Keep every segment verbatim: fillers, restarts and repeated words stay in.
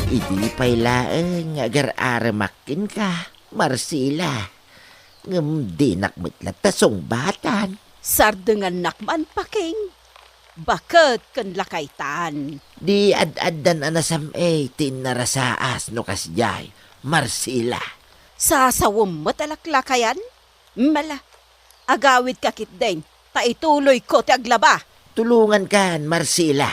Idi pay laeng nga agar-aramak kenka, Marcela. Ngem dinak met latta sungbatan. Sardengannak man, Paking. Baket ken lakaytan. Di ad-addan a nasam-ey ti innarasaas no kasdiay, Marcela. Sasawem met a laklakayan? Mala, agawidka ketdin, ta ituloyko ti aglaba. Tulongankan, Marcela.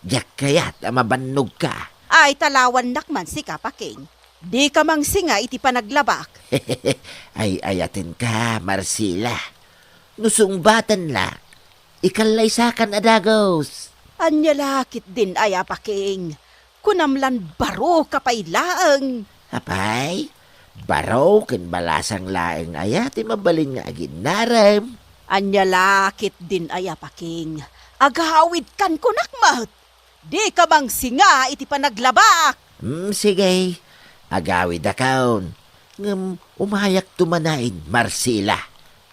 Diak kayat a mabannogka. Ay, talawannak man sika, Paking. Dika mangsinga iti panaglabak. Ay-ayatenka, Marcela. No sungbatan la, ikallaysakan a dagus. Ania la ketdin aya, Paking? Kunam lan baro ka pay laeng. Apay, baro ken balasang laeng aya ti mabalin nga aginnarem. Ania la ketdin aya, Paking? Agawidkan kunak met. Dika mangsinga iti panaglabak. Hmm, sige. Agawidakon. Ngem umayakto manen, Marcela.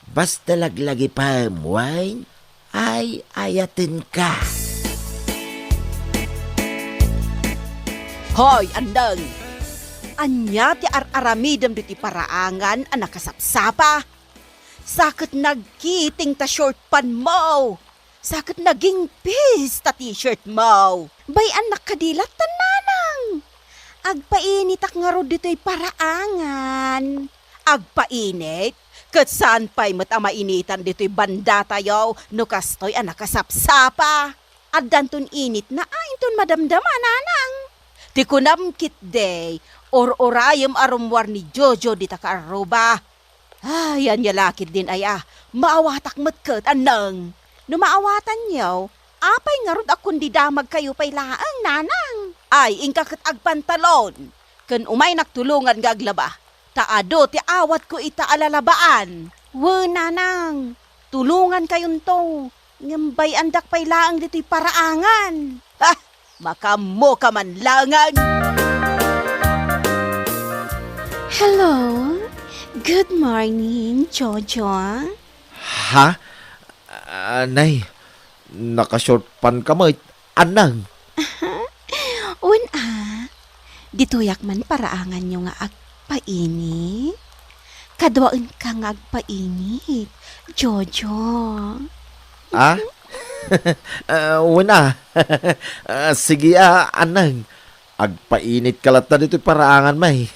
Basta laglagipem wen ay-ayatenka. Hoy, Anneng! Ania ti ar-aramidem ditoy paraangan a nakasapsapa? Sa ket nagkiting ta short pant mo! Sa ket nagingpis ta t-shirt mo! Bay-annak kadi latta, Nanang? Agpainitak ngarud ditoy paraangan. Agpainit? Ket saan pay met a mainitan ditoy bandatayo no kastoy a nakasapsapa? Addanton initna a inton madamdama, Nanang. Ti kunam ketdi, ur-urayem a rummuar ni Jojo dita kaarruba. Ay, ania la ketdin aya, maawatak met ket, Anneng. No maawatanyo, apay ngarud a kundi damagkayo pay laeng, Nanang? Ay, inka ket agpantalon, ken umaynak tulongan nga aglaba, ta adu ti awatko ita a lalabaan. Wen, Nanang, tulongankayonto. Ngem bay-andak pay laeng ditoy paraangan. Ah, makaammoka man laengen! Hello? Good morning, Jojo. Ha? Ah, nay, naka-short pant ka met, Annang. Wen a, ditoyak man paraanganyo nga agpainit. Kaduaenka nga agpainit, Jojo. Ah? Ah, wen a. Ah, sige a, Annang. Agpainitka latta ditoy paraangan, may.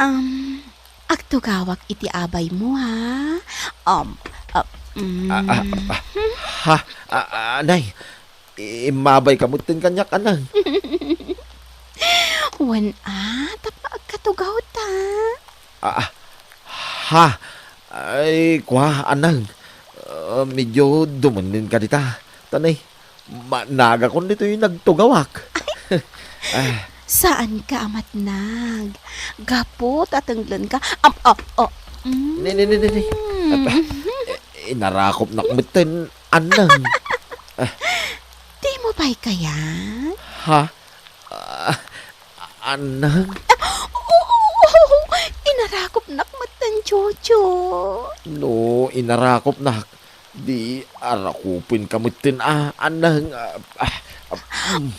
Um, agtugawak iti abaymo, ha? Um, uh, mm. Ah, ah, ah, ha? Ah, ah, nay, immabayka metten kaniak, Annang. Wen a, tapno agkatugawta. Ah, ah, ha? Ay, kua, Annang. Ah, medyo dumennenka dita. Ta nay, managakon ditoy nagtugawak. Ah. Saanka a matnag. Gapu ta tenglenka. Am, ah, ah, mm. Ne, ne, ne, ne, ne. Aba, eh, inarakopnak metten, Annang. Ah. Dimo pay kayat? Ha? Ah, Annang? Ah, oo, oo, oo. Inarakopnak metten, Jojo. No, inarakopnak, di arakupenka metten a, Annang, ah, ah, ah, mm.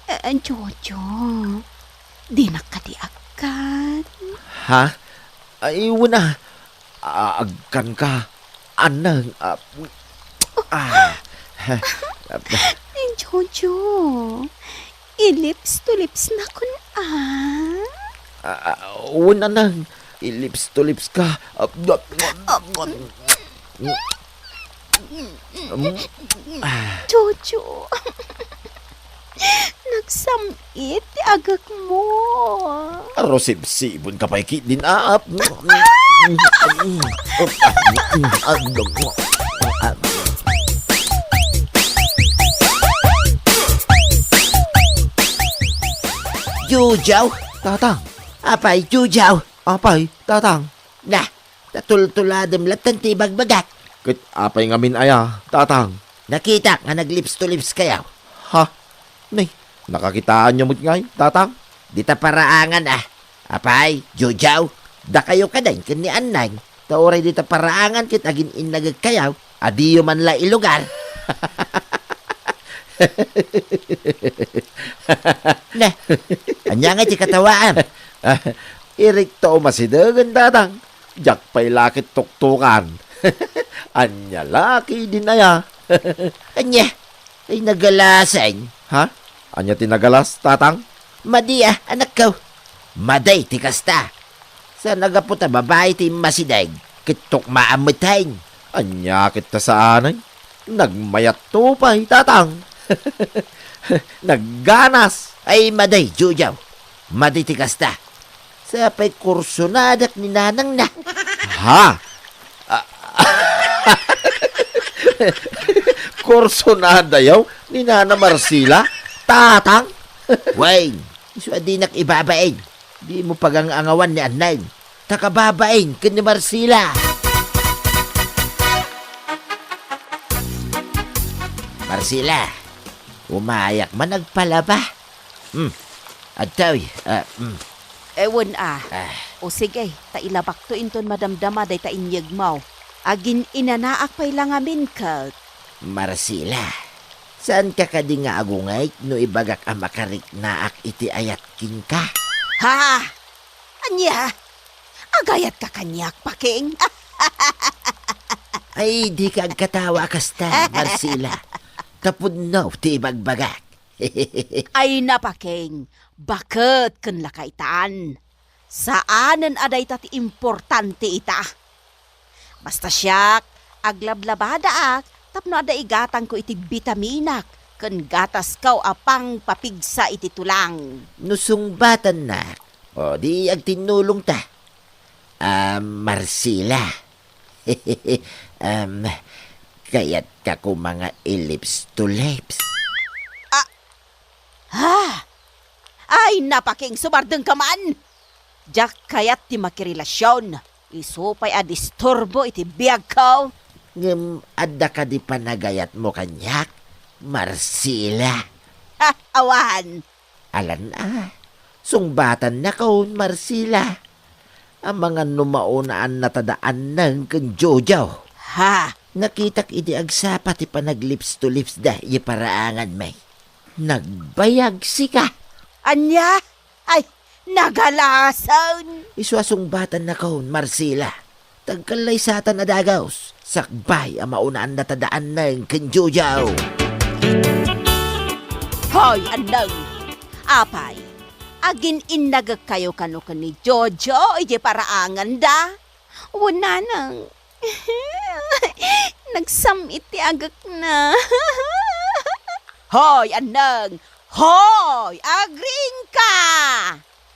Ah, eh, Jojo, dinak kadi agkan? Ha? Ay, wen a. Ah, agkanka, Annang, ah, ah, ah, Jojo, i-lips to lips nakon a. Ah, ah, wen, Annang, i-lips to lips ka. Ah, ah, mm, ah. Jojo. Nagsam-it ti agekmo. Arusibsibon ka pay ketdin, aap. Jojo? Tatang. Apay, Jojo? Apay, Tatang. Na, tatultuladem latta ti ibagbagak. Ket apay ngamin aya, Tatang? Nakitak nga nag-lips to lips kayo. Ha? Nay, nakakitaanyo met ngay, Tatang? Dita paraangan, ah. Apay, Jojo, dakayo kadi ken ni Annang. Ta uray dita paraangan ket agin-innagek kayo, adiyo man la ilugar. Ne, ania nga ti katawaam? Irikto masidegen, Tatang. Diak pay la ket tuktukan. Ania la ketdin aya? Ania? Ay, nagalasan. Ha? Ania ti nagalas, Tatang? Madi a, anakko. Madi ti kasta. Sa nagapu ta babai ti immasideg, ket tukmaam metten. Ania ket ta saanen? Nagmayatto pay, Tatang. Nagganas. Ay, madi, Jojo. Madi ti kasta. Sa pay kursonadak ni nanangna. Ha? Ah, kursonadayo ni Nana Marcela? Tatang? Wen, isu a dinak ibabain. Dimo pagang-angawan ni Anneng. Ta kababain ken ni Marcela. Marcela, umayak man agpalaba. Hmm. Adtoy, ah, hmm. Ewan a. Ah. O sige, ta ilabakto inton madamdama dayta inyegmo. Agin-inanaak pay la ngamin ket. Marcela, saanka kadi nga agungay no ibagak a makariknaak iti ayat kenka? Ha? Ania? Agayatka kaniak, Paking? Ay, dika agkatawa a kasta, Marcela. Ta pudno ti ibagbagak. Ay, Paking, baket ken lakaitan. Saanen a dayta ti importante ita. Basta siak, aglablabadaak tapno adda igatangko iti bitaminak ken gatasko a pangpapigsa iti tulang. No sungbatannak, o di agtinnulongta. Ah, Marcela. Em, kayatka koma nga i-lips to lips. Ah! Ah! Ay, Paking, sumardengka man! Diak kayat ti makirelasion. Isu pay a disturbo iti biagko. Ngem adda kadi panagayatmo kaniak, Marcela? Ha, awan. Alan a, sungbatannakon, Marcela. Amangan no maunaan nata da Anneng ken Jojo. Ha? Nakitak idi agsapa ti panag-lips to lips da iti paraanganmi. Nagbayag sika. Ania? Ay, nagalasen! Isu a sungbatannakon, Marcela. Tagkallaysatan a dagus, sakbay a maunaan nata da Anneng ken Jojo. Hoy, Anneng! Apay, agin-innagekkayo kano ken ni Jojo iti paraanganda? Wen, Nanang. Nagsam-it ti agekna. Hoy, Anneng! Hoy, agriingka!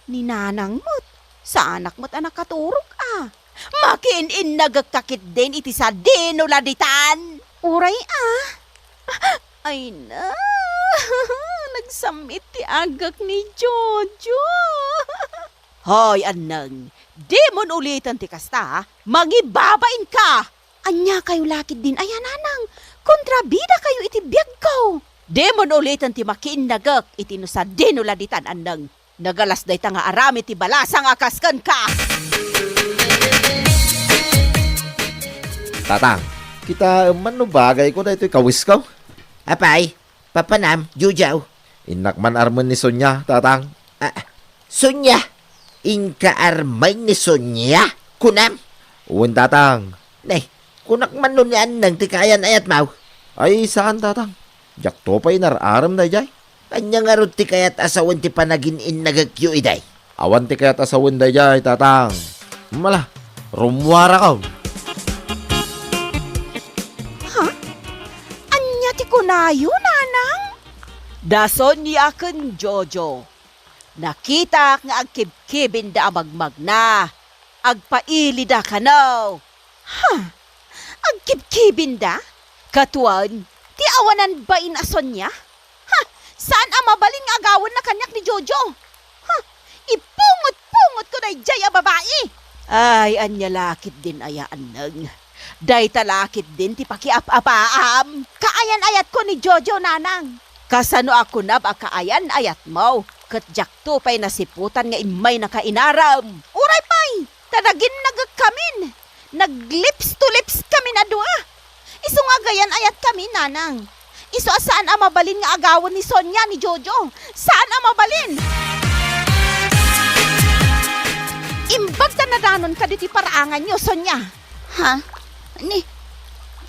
Ni Nanang met, saanak met a nakaturog a. Makiin-innagekka ketdin iti sadino la ditan. Uray a. Ay na, nagsam-it ti agek ni Jojo. Hoy, Anneng, dimon uliten ti kasta, ha? Mangibabainka! Ania kayo la ketdin aya, Nanang? Kontrabida kayo iti biagko. Dimon uliten ti makiinnagek iti no sadino la ditan, Anneng. Nagalas dayta nga aramid ti balasang a kas kenka. Tatang, kitaem man no bagayko daytoy kawisko? Apay, papanam, Jojo? Innak man armen ni Sonia, Tatang. Ah, Sonia? Inka armen ni Sonia? Kunam? Wen, Tatang. Ne, kunak man no ni Anneng ti kaayan-ayatmo? Ay, saan, Tatang. Diakto pay inar-arem daydiay. Ania ngarud ti kayat a sawen ti panagin-innagekyo idiay? Awan ti kayat a sawen daydiay, Tatang. Mala, rummuarakon. Ha? Ania ti kunayo, Nanang? Da Sonia ken Jojo. Nakitak nga agkibkibinda a magmagna. Agpailida kano. Ha? Agkibkibinda? Kaduan, ti awanan bain a Sonia? Ha? Saan a mabalin nga agawenna kaniak ni Jojo? Ha? Ipungot-pungotko daydiay a babai! Ay, ania la ketdin aya, Anneng? Dayta la ketdin ti pakiap-apaam. Kaayan-ayatko ni Jojo, Nanang. Kasano a kunam a kaayan-ayatmo? Ket diakto pay nasiputan nga immaynaka inarem. Uray pay, ta naginnagekkamin. Nag-lips to lips kamin a dua. Isu nga agayan-ayatkami, Nanang. Isu a saan a mabalin nga agawen ni Sonia ni Jojo. Saan a mabalin! Imbag ta nadanonka ditoy paraanganyo, Sonia. Ha? Ni,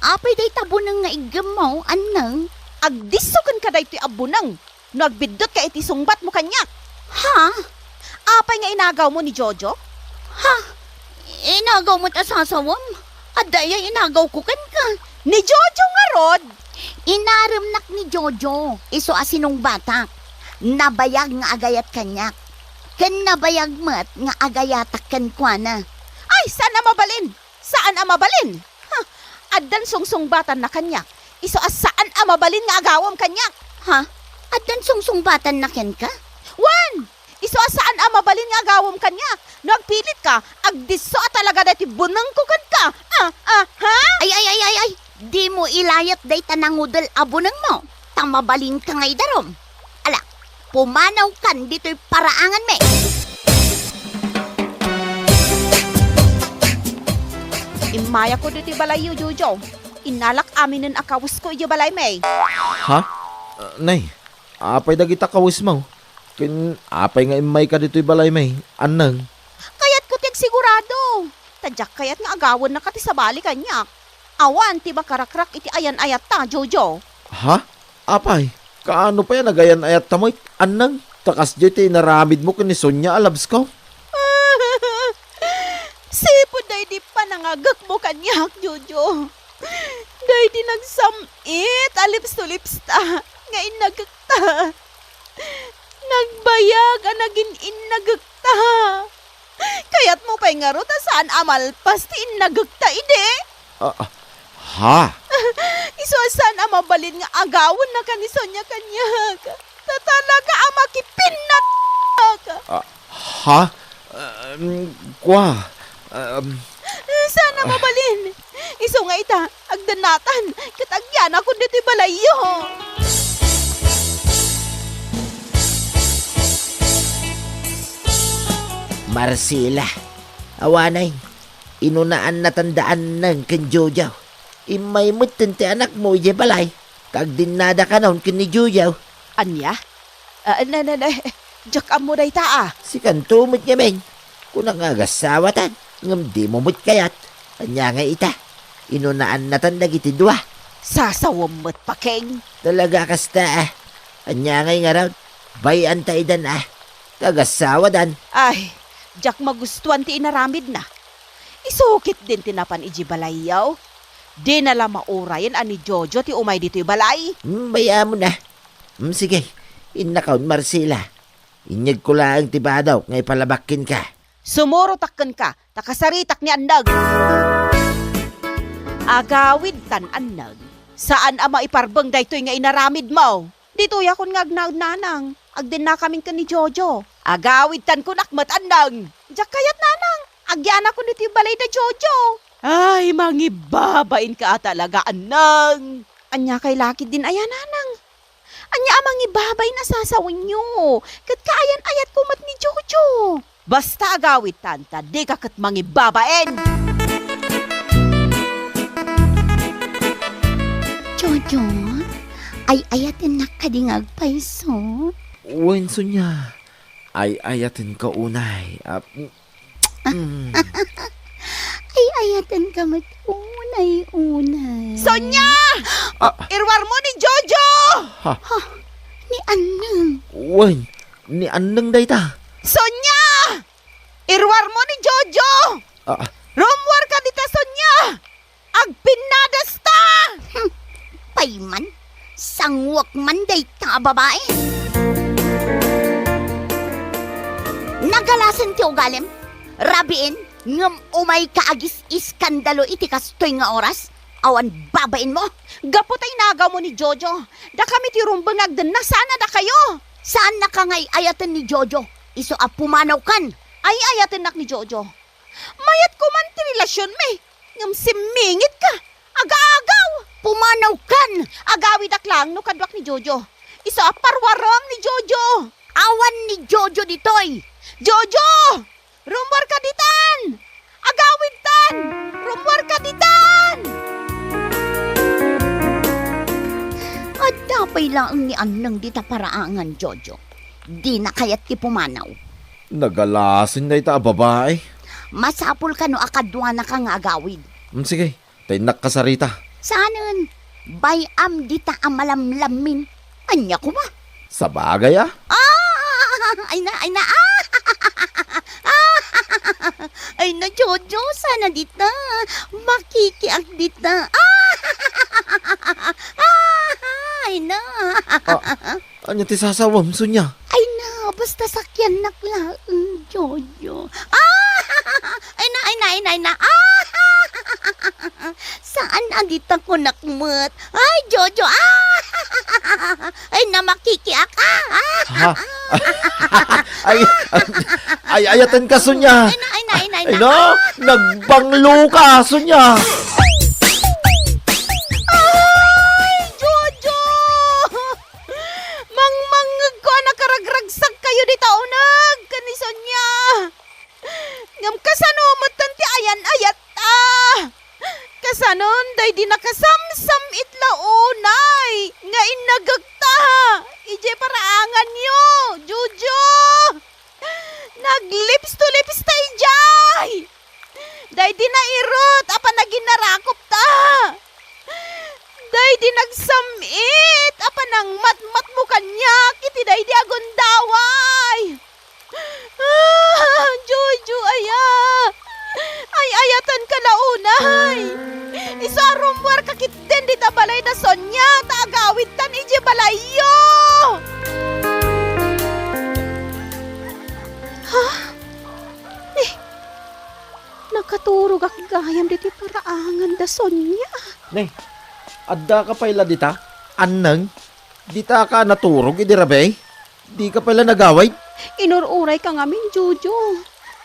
apay dayta buneng nga iggemmo, Anneng? Agdisso kenka daytoy a buneng no agbiddutka iti sungbatmo kaniak. Ha? Apay nga inagawmo ni Jojo? Ha? Inagaw met a sasawem? Adda aya inagawko kenka? Ni Jojo ngarud? Inaremnak ni Jojo, isu a sinungbatak. Nabayag nga agayat kaniak. Ken nabayag met nga agayatak kenkuana. Ay, saan a mabalin! Saan a mabalin! Ha? Addan sungsungbatanna kaniak. Isu a saan a mabalin nga agawem kaniak. Ha? Addan sungsungbatanna kenka? Wen! Isu a saan a mabalin nga agawem kaniak. No agpilitka, agdisso a talaga daytoy bunengko kenka. Ah, ah, ha? Ay, ay, ay, ay, ay! Dimo ilayat dayta nangudel a bunengmo, ta mabalinka nga idarum. Ala, pumanawkan ditoy paraanganmi. Immayakon ditoy balayyo, Jojo. Innalak aminen a kawesko idiay balaymi. Ha? Ah, nay, apay dagita kawesmo? Ken apay nga immayka ditoy balaymi, Anneng? Kayatko ti agsigurado. Ta diak kayat nga agawennaka ti sabali kaniak. Awan ti makarakrak iti ayan-ayatta, Jojo. Ha? Apay, kaano pay a nagayan-ayatta met, Anneng? Ta kasdiay ti inaramidmo ken ni Sonia a labsko? Sipud daydi panangagekmo kaniak, Jojo. Daydi nagsam-it a lips to lips ta nga innagekta. Nagbayag a nagin-innagekta. Kayatmo pay ngarud a saan a malpas ti innagekta idi? Ah, ah, ha? Isu a saan a mabalin nga agawennaka ni Sonia kaniak. Ta talaga a makipinnataka. Ah, ha? Um, kua, um, Saan a mabalin? Isu nga ita, agdennatan, ket agyanakon ditoy balayyo. Marcela, awanay, inunaannatan da Anneng ken Jojo. Immay metten ti anakmo idiay balay, ta agdennada kanon ken ni Jojo. Ania? Ah, na, na, na, diak ammo dayta, a. Sikanto met ngamin. Kunak nga agasawatan, ngem dimo met kayat. Ania ngay ita? Inunaannatan dagiti dua. Sasawem met, Paking. Talaga kasta, a. Ania ngay ngarud? Bay-anta idan, a. Kagasawadan. Ay, diak magustuan ti inaramidna. Isu ketdin ti napan idiay balayyo. Dina la maurayen a ni Jojo ti umay ditoy balay. Hmm, bay-amon, a. Hmm, sige. Innakon, Marcela. Inyegko laeng ti badok nga ipalabak kenka. Sumurotak kenka, ta kasaritak ni Anneng. Agawidtan, Anneng. Saan a maiparbeng daytoy nga inaramidmo. Ditoyakon nga agnaed, nanang. Agdennakamin ken ni Jojo. Agawidtan kunak met, Anneng. Diak kayat, nanang. Agyanakon ditoy balay da Jojo. Ay, mangibabainka a talaga, Anneng. Ania kay la ketdin aya, nanang? Ania a mangibabain a sasawenyo? Ket kaayan-ayatko met ni Jojo. Basta agawidtan ta dika ket mangibabain. Jojo, ay-ayatennak kadi nga agpayso? Wen, Sonia. Ay-ayatenka unay. Ah, mm. Ay-ayatenka met unay-unay. Sonia! Ah. Iruarmo ni Jojo! Ha? Ha? Ni Anneng? Wen, ni Anneng dayta. Sonia! Iruarmo ni Jojo! Ah. Rummuarka dita, Sonia! Agpinnadasta! Hmm, payman, sanguek man dayta a babai. Nagalasen ti ugalim, rabiin, ngem umayka agis-iskandalo iti kastoy nga oras? Awan babainmo? Gapu ta inagawmo ni Jojo, dakami ti rumbeng nga agdenna, saan a dakayo? Saannaka nga ay-ayaten ni Jojo, isu a pumanawkan. Ay-ayatennak ni Jojo. Mayat koman ti relasionmi, ngem simmingitka. Agaagaw! Pumanawkan! Agawidak laeng no kaduak ni Jojo. Isu a parwarem ni Jojo. Awan ni Jojo ditoy. Jojo! Rummuarka ditan! Agawidtan! Rummuarka ditan! At Ilaeng ni Anneng dita paraangan, Jojo. Dina kayat ti pumanaw. Nagalasin dayta a babae. Masapul kano a kaduanaka nga agawid. Mm, sige, ta innak kasarita. Saanen, bay-am dita a malamlammin. Ania koma? Sabagay a. Ah! Ay na, ay na. Ah! Ay na, Jojo, saan dita? Makikiak dita. Ah! Ay na. Ah, ania ti sasawem, Sonia? Ay na, basta sakyannak laeng, Jojo. Ah! Ay na, ay na, ay na, ay na. Ah! Saan a dita kunak met? Ay, Jojo. Ah! Ay na, makikiak. Ah! Ha? Ay, ay, ayatenka, Sonia. Ay na, ay na, ay na, ay Ay, na. No? Nagbanglo ka, Sonia. Ay, Jojo! Mangmangngegko a nakaragragsak kayo dita uneg ken ni Sonia. Ngem kasano metten ti ayan-ayatta? Kasanon daydi nakasamsam-it la unay nga innagekta idiay paraanganyo, Jojo? Naglips to lips ta idiay! Daydi nairut a panaginarakopta! Daydi nagsam-it a panangmatmatmo kaniak iti daydi a gundaway! Ah, Jojo, aya! Ay-ayatenka la unay! Isu a rummuarka ketdin dita balay da Sonia ta agawidtan idiay balayyo! Ha? Ni, nakaturogak gayam ditoy paraangan da Sonia. Ni, addaka pay la dita? Anneng, ditaka naturog idi rabii? Dika pay la nagawid? Inur-urayka ngamin, Jojo.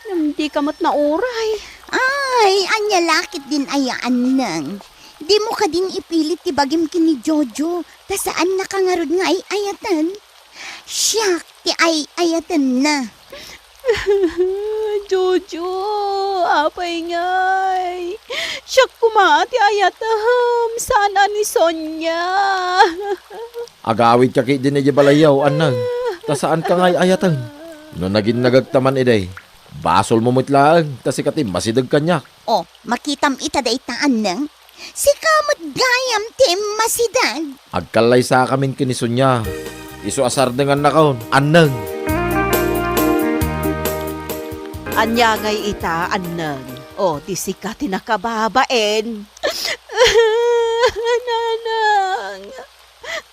Ngem dika met nauray. Ay, ania la ketdin aya, Anneng? Dimo kadin ipilit ti bagim ken ni Jojo, ta saannaka ngarud nga ay-ayaten. Siak ti ay-ayatenna. Jojo, apay ngay? Siak koma ti ayatem, saan a ni Sonia. Agawidka ketdin idiay balayyo, Anneng, ta saanka nga ay-ayaten. No naginnagekta man idi, basolmo met laeng ta sika ti masideg kaniak. O, makitam ita dayta, Anneng. Sika met gayam ti immasideg. Agkallaysakamin ken ni Sonia. Isu a sardengannakon, Anneng. Ania ngay ita, Anneng? O, di sika ti nakababain. Nanang.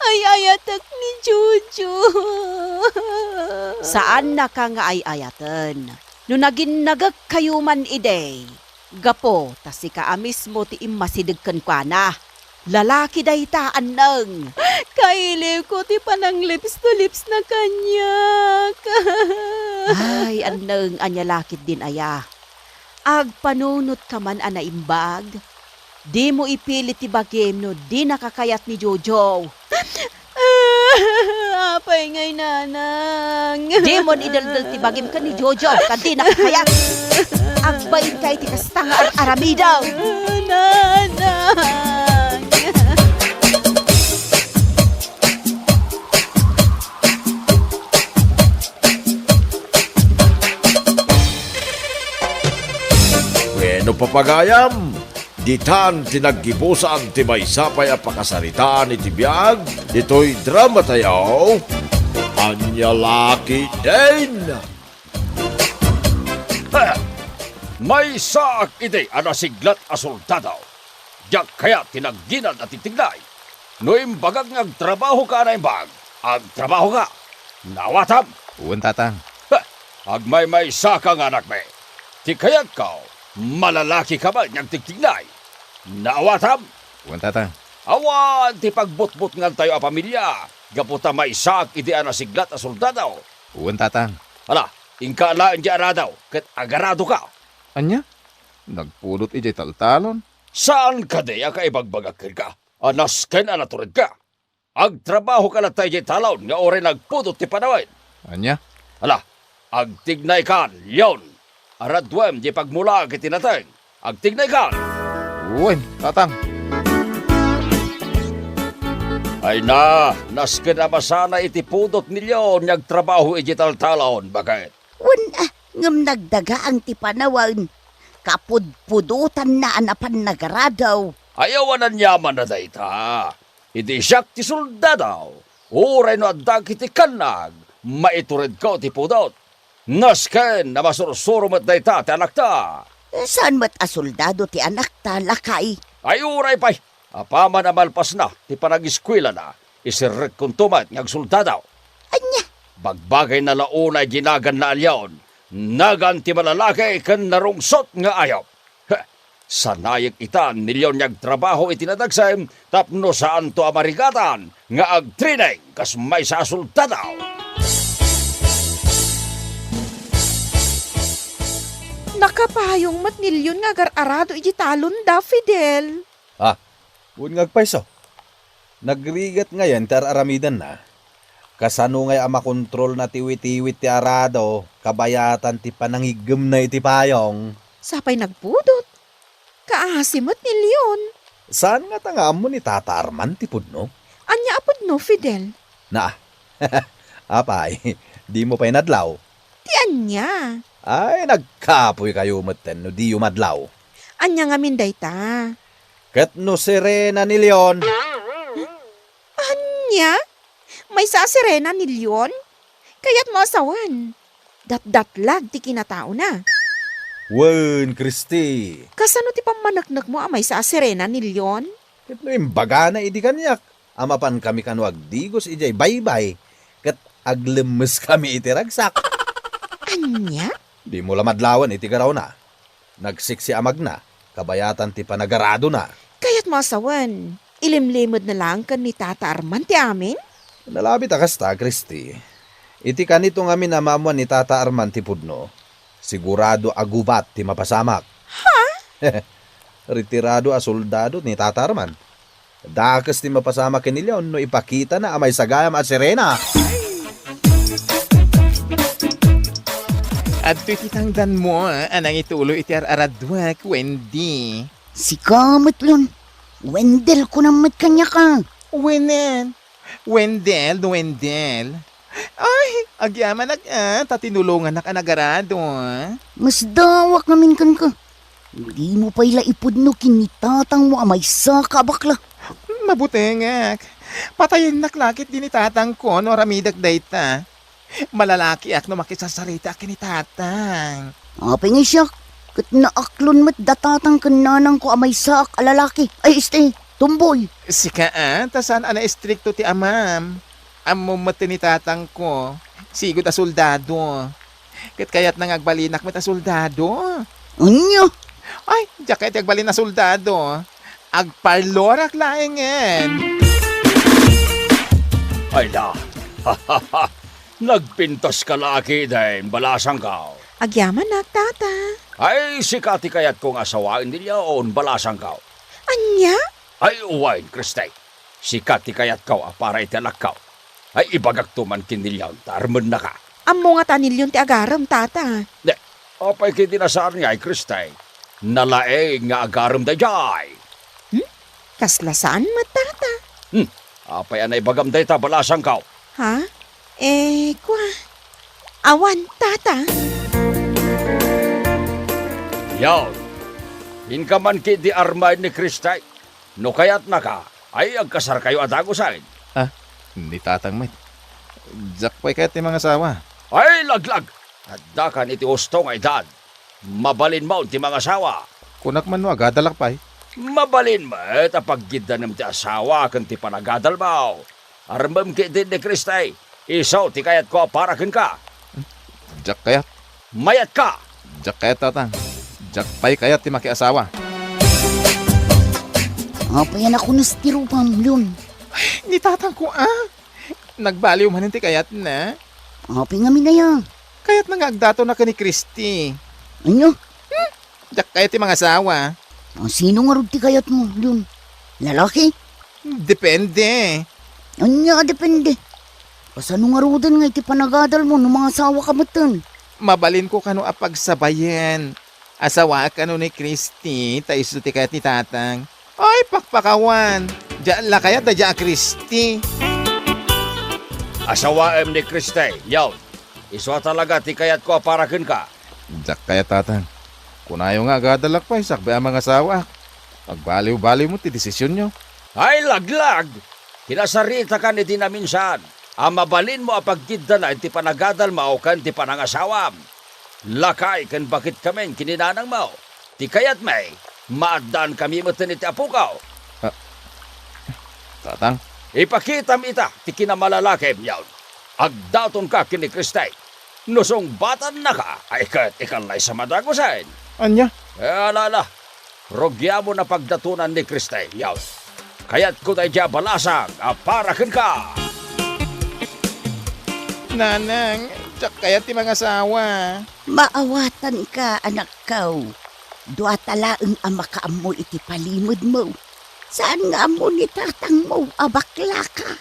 Ay-ayatek ni Jojo. Saannaka nga ay-ayaten. No naginnagekkayo man idi, gapu ta sika a mismo ti immasideg kenkuana. Lalaki dayta, Anneng. Kailiwko ti pananglips to lips na kaniak. Ay, Anneng, ania la ketdin aya? Agpanunotka man a naimbag? Dimo ipilit ti bagim no dinaka kayat ni Jojo. Apay ngay, Nanang? Dimon ideldel ti bagim ken ni Jojo, ta dinaka kayat. Agbainka iti kasta nga ar-aramidem. Nanang! Wenno, papagayam, ditan ti naggibusan ti maysa pay a pakasaritaan iti biag ditoy dramatayo. Ania la ketdin? Ha! Maysaak idi a nasiglat a soldado. Diak kayat ti nagginad a tigtignay. No imbagak nga agtrabahoka a naimbag, agtrabahoka. Naawatam? Wen, Tatang. Ha! Agmaymaysaka nga anakmi. Ti kayatko, malalakika met nga agtigtignay. Naawatam? Wen, Tatang. Awan ti pagbutbutngantayo a pamilia gapu ta maysaak idi a nasiglat a soldado. Wen, Tatang. Ala, inka laeng diay arado ket agaradoka. Ania? Nagpudot idiay taltalon? Saan kadi a kaibagbagak kenka a nasken a naturedka? Agtrabahoka latta idiay talon nga uray nagpudot ti panawen. Ania? Ala, agtignaykan, Leon. Araduem diay pagmulaak iti nateng. Agtignaykan! Wen, Tatang. Ay na, nasken a masana iti pudot ni Leon nga agtrabaho iti taltalon. Baket? Wen, ah, ngem nagdagaang ti panawen. Kapudpudotanna a napan nagarado. Ay, awan aniaman a dayta. Idi siak ti soldado, uray no adda ket ti kannag, maituredko ti pudot. Nasken a masursuro met dayta ti anakta. Saan met a soldado ti anakta, lakay? Ay, uray pay, apaman a malpasna ti panagiskuelana, isirrekkonto met nga agsoldado. Ania? Bagbagayna la unay ginaganna a Leon, nagan ti malalaki ken narungsot nga ayup. Heh, sanayek ita ni Leon nga agtrabaho iti nadagsem tapno saanto a marigatan nga agtraining kas maysa a soldado. Nakapayong met ni Leon nga agar-arado iti talonda, Fidel. Ah, wen nga agpayso. Nagrigat ngayen ti ar-aramidenna. Kasano ngay a makontrolna ti witiwit ti arado, kabayatan ti panangiggemna iti payong? Sapay nagpudot. Kaasi met ni Leon. Saan ngata nga ammo ni Tata Arman ti pudno? Ania a pudno, Fidel? Na, apay, dimo pay nadlaw? Ti ania? Ay, nagkapoykayo metten no diyo madlaw. Ania ngamin dayta? Ket no sirena ni Leon? Ania? Maysa a sirena ni Leon? Kayatmo a sawen, datdatlag ti kinataona. Wen, Kristi. Kasano ti pammaneknekmo a maysa a sirena ni Leon? Ket no imbagana idi kaniak a mapankami kano agdigos idiay baybay, ket aglemmeskami iti ragsak. Ania? Dimo la madlawen iti garawna. Nagsiksi a magna, kabayatan ti panagaradona. Kayatmo a sawen, ilimlimedna laeng ken ni Tata Arman ti amin? Nalabit a kasta, Kristi. Iti kanito ngamin a maammuan ni Tata Arman ti pudno, sigurado a gubat ti mapasamak. Ha? Retirado a soldado ni Tata Arman. Dakes ti mapasamak ken ni Leon no ipakitana a maysa gayam a sirena. Adtoy ti tangdanmo a nangituloy iti ar-araduak, Wendy. Sika met, Leon. Wendel, kunam met kaniak a. Wenen. Wendel, no Wendel. Ay, agyamanak a, ta tinulongannak a nagarado. Masdawak ngamin kenka. Dimo pay la ipudno ken ni tatangmo a maysa ka a bakla. Mabutengak. Patayennak la ketdi ni tatangko no aramidek dayta. Malalakiak no makisarsaritaak ken ni tatang. Apay ngay siak, ket naaklon met da tatang ken nanangko a maysaak a lalaki. Ay, este, tomboy. Sika a, ta saan a naistrikto ti amam. Ammom met ti ni tatangko, sigud a soldado. Ket kayatna nga agbalinak met a soldado. Ania? Ay, diak kayat ti agbalin a soldado. Agparlorak laengen. Ay na. Nagpintas ka la ketdin, balasangko. Agyamanak, tata. Ay, sika ti kayatko nga asawaen ni Leon, balasangko. Ania? Ay, wen, Kristi. Sika ti kayatko a para iti anakko. Ay, ibagakto man ken ni Leon ta armennaka. Ammo ngata ni Leon ti agarem, tata. Ne, apay ketdi a saan ngay, Kristi? Nalaing nga agarem daydiay. Hmm? Kasla saan met, tata? Hmm, apay a naibagam dayta, balasangko? Ha? Eh, kua. Awan, tata. Leon, inka man ketdi armaen ni Kristi. No kayatnaka, ay agkasarkayo a dagusen. Ah, ni tatang met. Diak pay kayat ti mangasawa. Ay, laglag! Addakan iti husto nga edad. Mabalinmon ti mangasawa. Kunak man no agadalak pay. Mabalin met a paggiddanem ti asawa ken ti panagadalmo. Armem ketdi ni Kristi, isu ti kayatko a para kenka. Diak kayat. Mayatka! Diak kayat, tatang. Diak pay kayat ti makiasawa. Apay a nakunes ti rupam, Leon? Ni tatangko a. Nagbaliw manen ti kayatna. Apay ngamin aya? Kayatna nga agdatonna ken ni Kristi. Ania? Hmm? Diak kayat ti mangasawa. Ah, sino ngarud ti kayatmo, Leon? Lalaki? Depende. Ania a depende? Kasano ngaruden nga iti panagadalmo no mangasawaka metten? Mabalinko kano a pagsabayen. Asawaek kano ni Kristi, ta isu ti kayat ni tatang. Ay, pakpakawan! Diak la kayat daydiay a Kristi. Asawaem ni Kristi, Leon. Isu a talaga ti kayatko a para kenka. Diak kayat, Tatang. Kunayo nga agadalak pay sakbay a mangasawaak. Pagbaliw-baliwmo ti desisionyo. Ay, laglag! Kinasaritakan iti naminsan a mabalinmo a paggiddana iti panagadalmo ken ti panangasawam. Lakay ken baketkamin ken ni nanangmo. Ti kayatmi, maaddaankami metten iti apoko. Ah, Tatang? Ipakitam ita ti kinamalalakim, Leon. Agdatonka ken ni Kristi. No sungbatannaka, ay ket ikan laysa madagusen. Ania? Eh, ala, ala. Rugiamon a pagdatonan ni Kristi, Leon. Kayatko daydiay a balasang a para kenka. Nanang, diak kayat ti mangasawa. Maawatanka, anakko. Duata laeng a makaammo iti palimedmo. Saan nga ammo ni tatangmo a baklaka?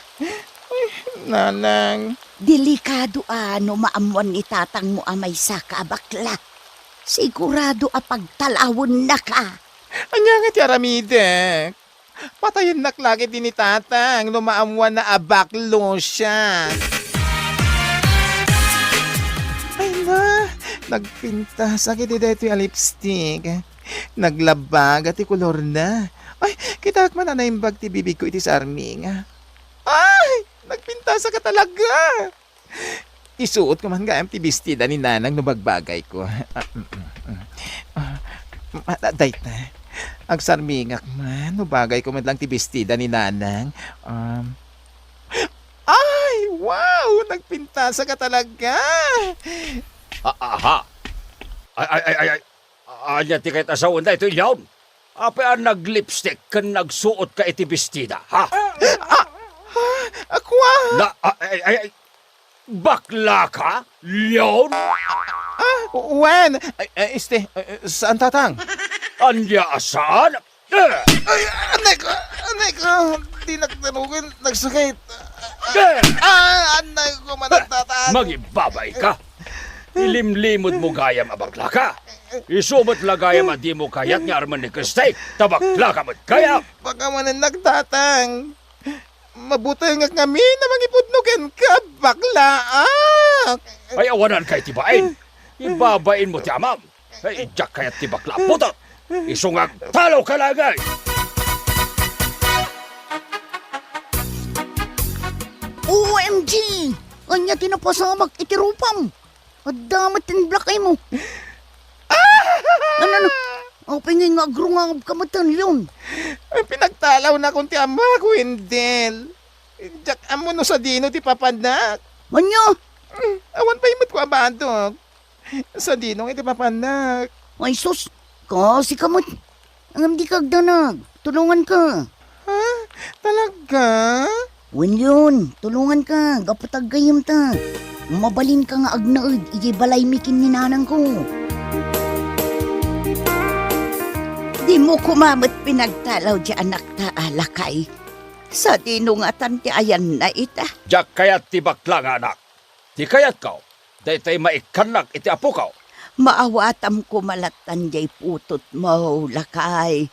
Nanang. Delikado a no maammuan ni tatangmo a maysaka a bakla. Sigurado a pagtalawennaka. Ania nga ti aramidek? Patayennak la ketdi ni tatang no maammuanna a baklo siak. Ay na, nagpintasak iti daytoy a lipstick. Naglabaga ti kolorna. Ay, kitaek man a naimbag ti bibigko iti sarminga. Ay, nagpintasak a talaga. Isuotko man gayam ti bestida ni nanang no bagbagayko. Ah, mm, mm, mm. Ah, ah, dayta. Agsarmingak man no bagayko met lang ti bestida ni nanang. Um, ay, wow! Nagpintasak a talaga. Ah, aha. Ay, ay, ay, ay, ay. Ania ti kayat a sawen daytoy, Leon? Apay a naglipstick ken nagsuotka iti bestida, ha? Ah, ah, kua? Na, ah, ay, ay, ay, baklaka, Leon? Ah, wen, ay, ay, este, eh, saan, Tatang? Ania a saan? Eh! Ay, anay ko, anay ko, dinak danugen, nagsakit. Eh! Ah, anay ko, managtatag. Mangibabain ka. Ilimlimodmo gayam a baklaka. Isu met la gayam a dimo kayat nga armen ni Kristi, ta baklaka met gayam. Pakamanen, Tatang. Mabutengak ngamin a mangipudno kenka, baklaak. Ay, awananka iti bain. Ibabainmo ti amam. Ay, diak kayat ti bakla a putot. Isu nga agtalawka laeng. O M G! Ania ti napasamak iti rupam? Adda met ti black eye mo. Ah! Ano, ano? Apay ngay nga agrungabka met, Leon? Ay, pinagtalawnakon ti amak, Wendell. Diak ammo no sadino ti papannak. Ania? Mm, awan pay met ko a badok. Sadino nga iti papannak? Ay, sus! Kasika met. Ngem dika agdanag. Tulonganka. Ha? Talaga? Wen, Leon, tulonganka. Gapu ta aggayyemta. Mabalinka nga agnaed idiay balaymi ken ni nanangko. Dimo koma met pinagtalaw ti anakta a lakay. Sadino ngatan ti ayanna ita? Diak kayat ti bakla nga anak. Ti kayatko, daytoy maikkannak iti apoko. Maawatam koma lattan diay putotmo, lakay.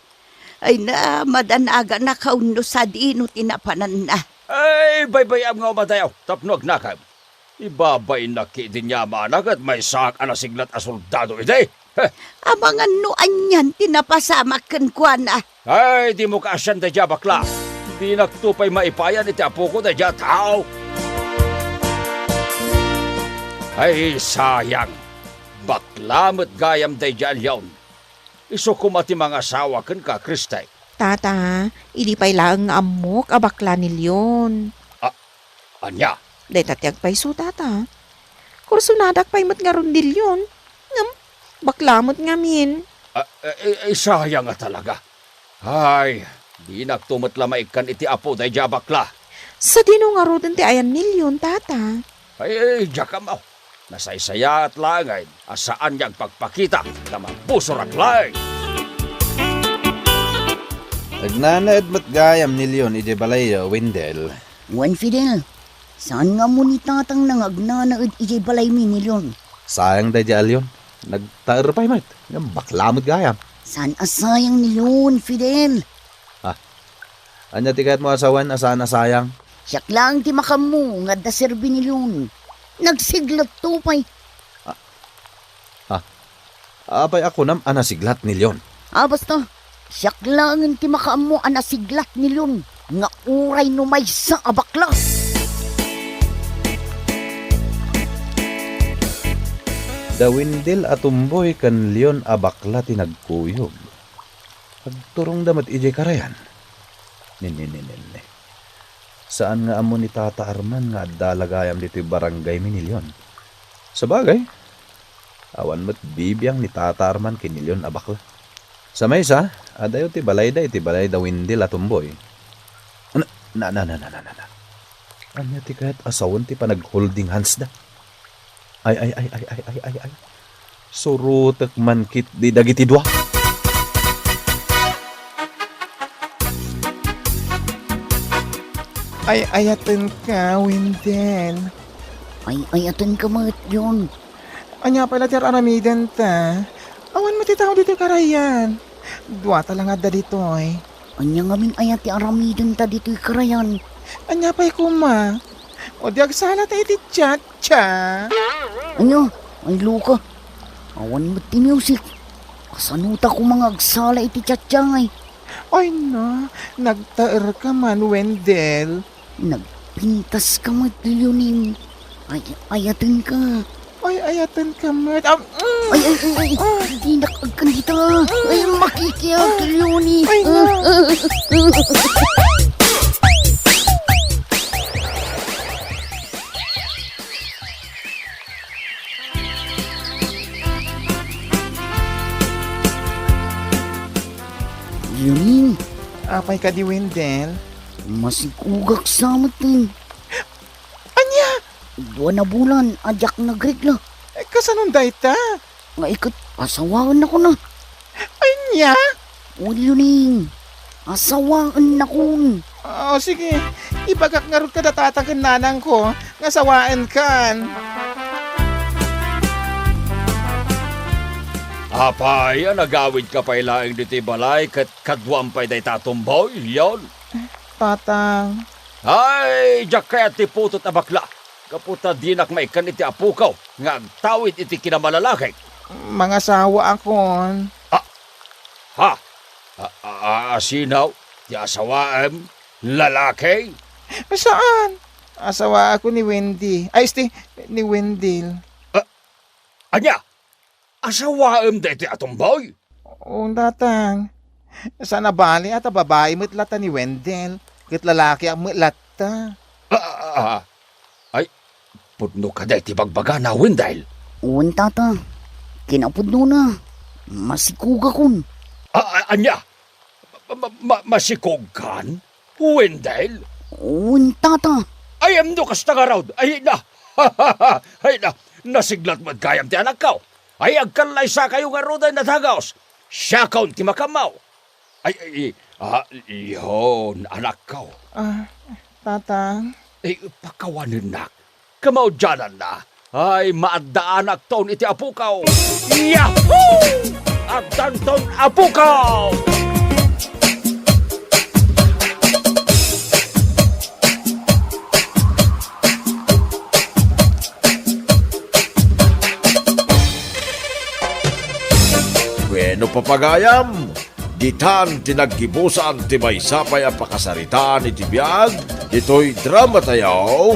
Ay na, madanaganak wenno sadino ti napananna. Ay, baybay-am nga umadayo tapno agnakem. Ibabainnak ketdi ni amana ket maysaak a nasiglat a soldado idi. Heh. Amangan no anian ti napasamak kenkuana. Ay, dimo kaasian daydiay a bakla. Dinakto pay maipayan iti apoko daydiay a tao. Ay, sayang. Bakla met gayam daydiay a Leon. Isu koma ti mangasawa kenka, Kristi. Tata, idi pay laeng nga ammok a bakla ni Leon. A-, ania? Dayta ti agpayso, Tata. Kursonadak pay met ngarud ni Leon. Ngem, bakla met ngamin. A-, e, e, e, sayang a talaga. Ay, dinakto met la maikkan iti apo daydiay a bakla. Sadino ngaruden ti ayan ni Leon, Tata? Ay, ay, diak ammo. Nasaysayaat laengen a saan nga agpakpakita ta mabusorak laeng. Agnanaed met gayam ni Leon idiay balayyo, Wendell. Wen, Fidel, saan nga ammo ni tatangna nga agnanaed idiay balaymi ni Leon? Sayang daydiay a Leon. Nagtaer pay met. Ngem bakla met gayam. Saan a sayang ni Leon, Fidel? Ah, Ania ti kayatmo a sawen a saan a sayang? Siak laeng ti makaammo nga adda serbi ni Leon. Nagsiglatto pay. Ah, ah, apay a kunam a nasiglat ni Leon? Ah, basta, siak laengen ti makaammo a nasiglat ni Leon nga uray no maysa a bakla. Da Wendell a tumboy ken Leon a bakla ti nagkuyog. Agturongda met idiay karayan. Ninninninninni. Saan nga ammo ni Tata Arman nga adda la gayam ditoy barangay mi ni Leon. Sabagay, awan met bibiang ni Tata Arman ken ni Leon a bakla. Sa maysa, adayo ti balayda iti balay da Wendell a tumboy. Na, na, na, na, na, na, na, na. Ania ti kayat a sawen ti panag-holding hands da? Ay, ay, ay, ay, ay, ay, ay, ay. Surotek man ketdi dagiti dua. Ay-ayatenka, Wendell. Ay-ayatenka met, Leon. Ania pay la ti ar-aramidenta? Awan met ti tao ditoy karayan. Duata la nga adda ditoy. Ania ngamin aya ti aramidenta ditoy karayan? Ania pay koma? O di agsalata iti chat. Cha? Ania? Ay, loka. Awan met ti music. Kasanota koma nga agsala iti chatchat ngay? Ay na, nagtaerka man, Wendell. Nagpintaska met, Leoning. Ay, ayatenka. Ay, ayatenka met. Am, mm. Ay, ay, ay, ay. Ah. Dinak agkan dita. Ay, makikiag, Leoning. Ay, na. Ah, ah, ah. Leoning. Apay kadi, Wendell? Masikogak sa met, eh. Ania? Dua na bulan a diak nagregla. Eh, kasanon dayta? Nga iket, asawaennakon. Ania? Wen, Leoning, asawaennakon. Ah, sige. Ibagak ngarud kada tata ken nanangko nga asawaenkan. Apay a nagawidka pay laeng ditoy balay ket kaduam pay dayta a tumboy, Leon? Tatang. Ay, diak kayat ti putot a bakla, gapu ta dinak maikkan iti apokaw nga agtawid iti kinamalalakik. Mangasawaakon. Ah, ha? A, a, a, sino? Ti asawaem? Lalaki? Saan? Asawaakon ni Wendy. Ay, esti, ni Wendell. Ah, ania? Asawaem daytoy a tumboy? Oo, tatang. Saan a bali a ta babai met latta ni Wendell, ket lalakiak met latta. Ah, ah, ah. Ay, pudno kadi ti bagbagana, Wendell? Wen, tata. Kinapudnona, masikogakon. Ah, ah, ania? Ma-, ma-, ma-, masikogkan? Wendell? Wen, tata. Ay, no kasta ngarud. Ay na. Ay na. Nasiglat met gayam ti anakko. Ay, agkallaysakayo ngarud a nadagus. Siakon ti makaammo. Ay, ay, ah, Leon, anakko. Ah, tatang. Ay, pakawanennak. Kamaudiananna, ay, maaddaanakton iti apokaw. Yahoo! Addanton apokaw! Bueno, papagayam, ditan ti naggibusan ti maysa pay a pakasaritaan iti biag ditoy drama tayo,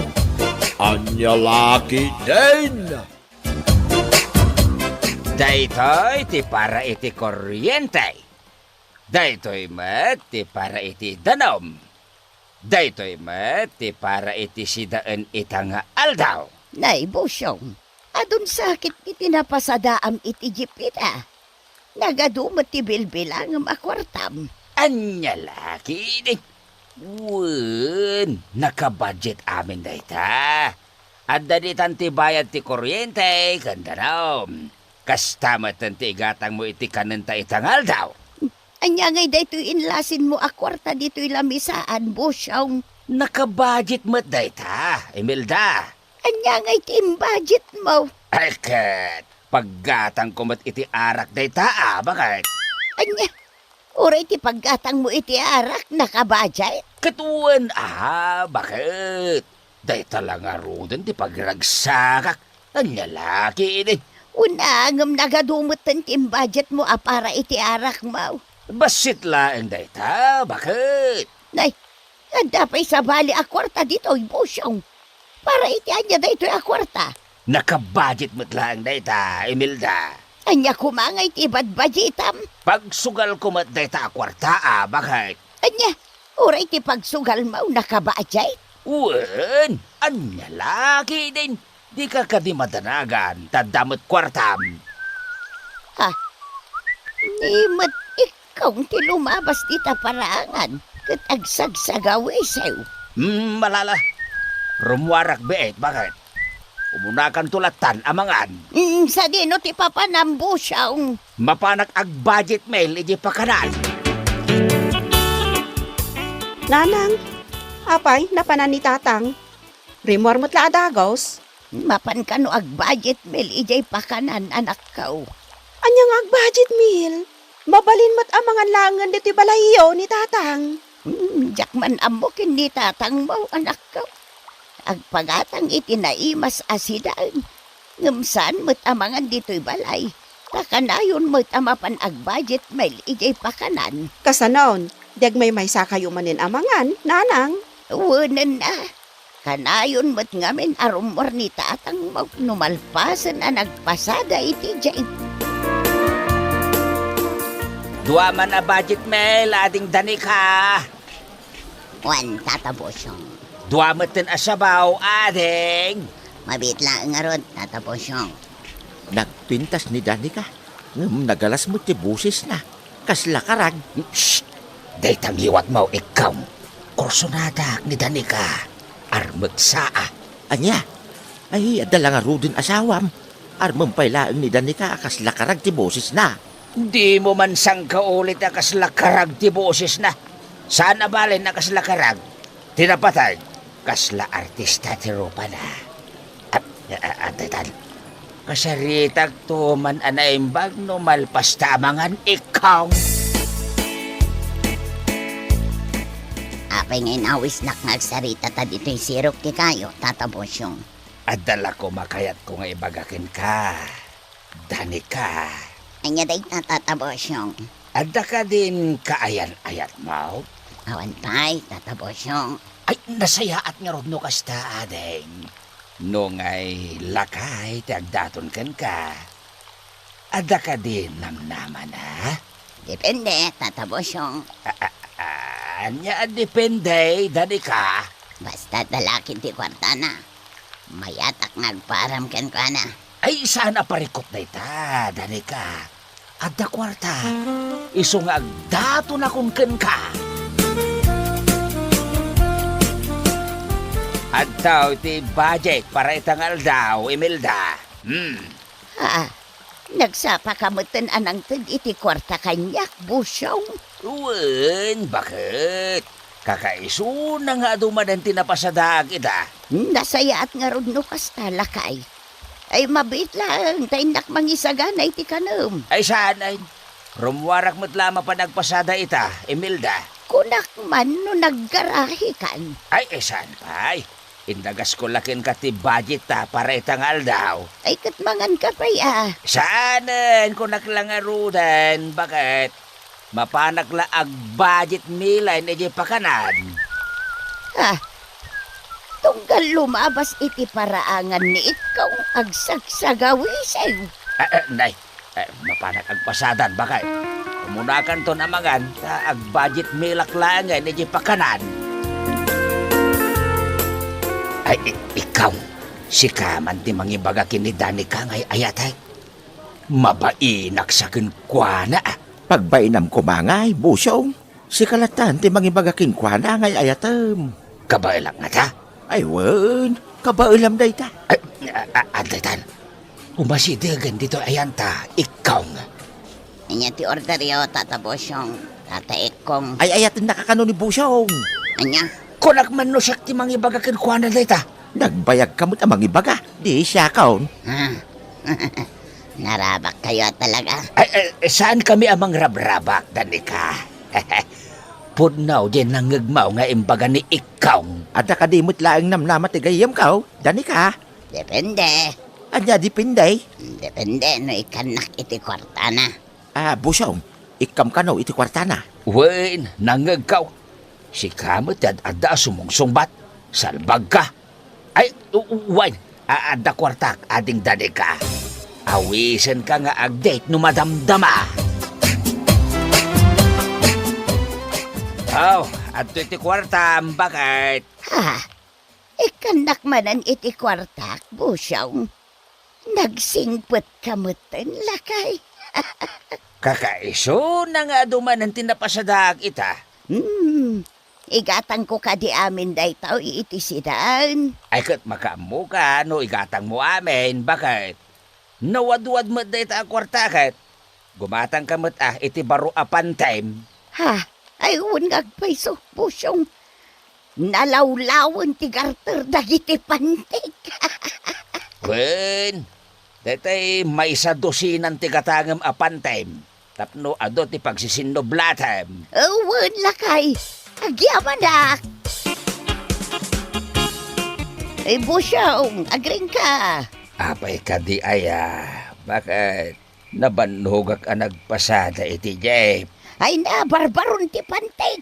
Ania La Ketdin. Daytoy ti para iti kuryente. Daytoy met ti para iti danum. Daytoy met ti para iti sidaen ita nga aldaw. Nay, Bosyong, adun sakit iti napasadaam iti jeep ita. Nagadu met ti bilbilangem a kuartam. Ania la ketdi? Wen, nakabudget amin dayta. Adda ditan ti bayad ti kuryente ken danum. Kasta metten ti igatangmo iti kanenta ita nga aldaw. Ania ngay daytoy inlasinmo a kuarta ditoy lamisaan, Bosyong? Nakabudget met dayta, Imelda. Ania ngay ti imbudgetmo? Ay, ket paggatangko met iti arak dayta, a, baket. Ania? Uray ti paggatangmo iti arak, nakabudget? Ket wen a, baket? Dayta la ngaruden ti pagiragsakak. Ania la ketdin? Wen a, ngem nagadu metten ti budgetmo a para iti arakmo. Bassit laeng dayta, baket? Nay, adda pay sabali a kuarta ditoy, Bosyong. Para iti ania daytoy a kuarta? Nakabudget met laeng dayta, Imelda. Ania koma ngay ti ibudgetam? Pagsugalko met dayta a kuarta a, baket? Ania, uray ti pagsugalmo nakabudget? Wen, ania la ketdin? Dika kadi madanagan, ta adda met kuartam. Ha? Ni met ikkaw ti lumabas dita paraangan, ket agsagsagawisew. Hmm, malala. Rummuarak biit, baket? Umunakanto lattan a mangan. Hmm, sadino ti papanam, Bosyong? Mapanak agbudget meal iti pakanan. Nanang, apay, napanan ni Tatang? Rimmuar met la a dagus. Mapan kano agbudget meal idiay pakanan, anakko. Ania nga agbudget meal? Mabalin met a mangan laengen ditoy balayyo ni Tatang. Hmm, diak man ammo ken ni Tatangmo, anakko. Agpagatang iti naimas a sidaen, ngem saan met a mangan ditoy balay. Ta kanayon met a mapan agbudget meal idiay pakanan. Kasanon, di agmaymaysakayo manen a mangan, Nanang? Wenen a. Kanayon met ngamin a rummuar ni Tatangmo no malpasen a nagpasada iti diay. Dua man a budget meal, Ading Danica. Wen, Tata Bosyong. Dua metten a sabaw, Ading. Mabiit laeng ngarud, Tata Bosyong. Nagpintas ni Danica, ngem nagalas met ti bosesna. Kasla karag. Shh! Dayta ngiwatmo, ikkaw. Kursonadak ni Danica. Armeksa a. Ania? Ay, adda la ngaruden asawam. Armem pay laeng ni Danica a kasla karag ti bosesna. Dimo man sangkauli a kasla karag ti bosesna. Saan a balin a kasla karag. Ti napateg, kasla artista ti rupana. At, a-, a-, adaytan. Kasaritakto man a naimbag no malpasta a mangan, ikkaw. Apay nga inawisnak nga agsarita ta ditoy sirok ti kayo, Tata Bosyong? Adda la koma kayatko nga ibaga kenka, Danica. Ania dayta, Tata Bosyong? Adda kadin kaayan-ayatmo? Awan pay, Tata Bosyong. Ay, nasayaat ngarud no kasta, Ading. No ngay lakay ti agdaton kenka, adda kadi namnamana? Depende, Tata Bosyong. A-, a-, a-, ania a depende, Danica? Basta adda la ket ti kuartana, mayatak nga agpaaram kenkuana. Ay, saan a parikut dayta, Danica. Adda kuarta. Isu nga agdatonakon kenka. Adtoy ti budget para ita nga aldaw, Imelda. Hmm. Ah, nagsapaka metten a nangted iti kuarta kaniak, Bosyong? Wen, baket? Kakaisuna nga adu manen ti napasadaak ita. Nasayaat ngarud no kasta, lakay. Ay, mabiit laeng ta innak mangisagana iti kanem. Ay, saan, ay. Rummuarak met la a mapan agpasada ita, Imelda. Kunak man no naggarahikan. Ay, ay, saan pay. Indagasko la kenka ti budget ta para ita nga aldaw. Ay, ket manganka pay a. Saanen, kunak la ngaruden, baket? Mapanak la agbudget meal-en idiay pakanan. Ah, tunggal lumabas iti paraangan ni ikkaw, agsagsagawisew. Ah, ah, nay, eh, mapanak agpasadan, baket? Umunakanton a mangan, ta agbudget meal-ak laengen idiay pakanan. Ay, i-, ikkaw, sika man ti mangibaga ken ni Danica nga ay-ayatek. Mabainak sa kenkuana, a. Pagbainam koma ngay, Bosyong. Sika lattan ti mangibaga kenkuana nga ay-ayatem. Kabaelak ngata? Ay, wen, kabaelam dayta. Ay, a-, a-, adaytan. Umasidegen ditoy ayanta, ikkaw nga. Ania ti orderyo, Tata Bosyong, Tata Ikkong? Ay, ayatennaka kano ni Bosyong. Ania? Kunak man no siak ti mangibaga kenkuana dayta. Nagbayagka met a mangibaga, di siakon. Ah. Narabak kayo talaga. Ay, eh, saan kami a mangrabrabak, Danica? Pudno diay nangngegmo nga imbaga ni Ikkaw. Adda kadi met laeng namnama ti gayyemko, Danica? Depende. Ania depende? Depende no ikkannak iti kuartana. Ah, Busong, ikkam kano iti kuartana? Wen, nangngegko. Sika met ti ad-adda a sumungsungbat. Salbagka. Ay, u-, u-, wen, a-, adda kuartak, ading Danica. Awisenka nga agdate no madamdama. Aw, adtoy ti kuartam, baket. Ha? Ikkannak manen iti kuartak, Busong? Nagsingpetka metten, lakay. Kakaisuna nga adu manen ti napasadaak ita. Hmm, igatangko kadi amin daytoy iti sidaen. Ay, ket makaammoka no igatangmo amin, baket? Nawadwad met dayta a kuarta ket gumatangka met a iti baro a pantem. Ha? Ay, wen nga agpayso, Busong. Nalawlawen ti garter dagiti pantek. Wen, daytay maysa dosinan ti gatangem a pantem tapno adu ti pagsisinnublatan. Wen, lakay. Agyamanak. Ay, Busong, agringka. Apay kadi aya? Baket? Nabannogak a nagpasada iti jeep. Ay, nabarbaron ti pantek.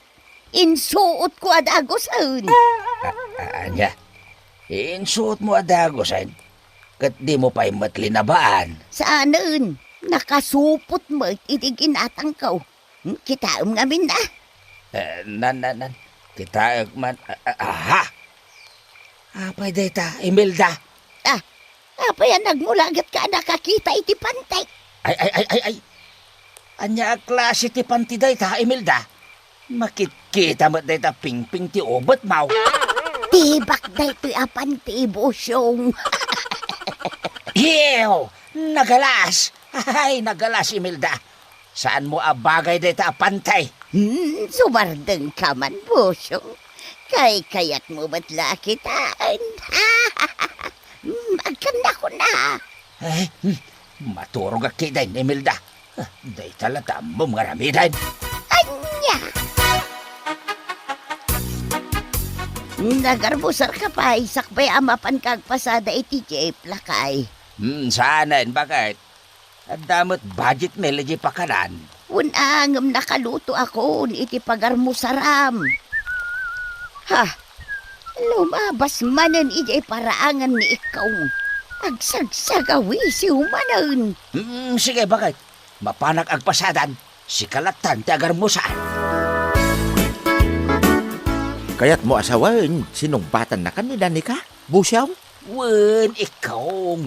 Insuotko a dagusen. A-, a-, ania? Insuotmo a dagusen? Ket dimo pay met linabaan? Saanen. Nakasupot met iti ginatangko. Hmm, kitaem ngamin a. Eh, nan, nan, nan. Kitaek man. A-, a-, aha! Apay dayta, Imelda? Ah, apay a nagmulagetka a nakakita iti pantek? Ay, ay, ay, ay, ay! Ania a klase ti panti dayta, Imelda? Makitkita met dayta pingping ti ubetmo. Tibak daytoy a panti, Busong. Ew! Nagalas! Ay, nagalas, Imelda. Saanmo a bagay dayta a panti. Hmm, sumardengka man, Busong. Kaykayatmo met la a kitaen. Hmm, agkannakon a. Ay, hmm, maturogak ketdin, Imelda. Ah, dayta la ti ammom nga aramiden. Ania? Nagarmusarka pay, sakbay a mapanka agpasada iti jeep, lakay. Hmm, saanen, baket? Adda met budget meal idiay pakalan. Wen a, ngem nakalutoakon iti pagarmusaram. Ha? Lumabas manen idiay paraangan ni Ikkaw. Agsagsagawisiw manen. Mm, sige, baket. Mapanak agpasadan. Sika lattan ti agarmusar. Kayatmo a sawen, sinungbatannakan ni Danica, Busong? Wen, Ikkaw.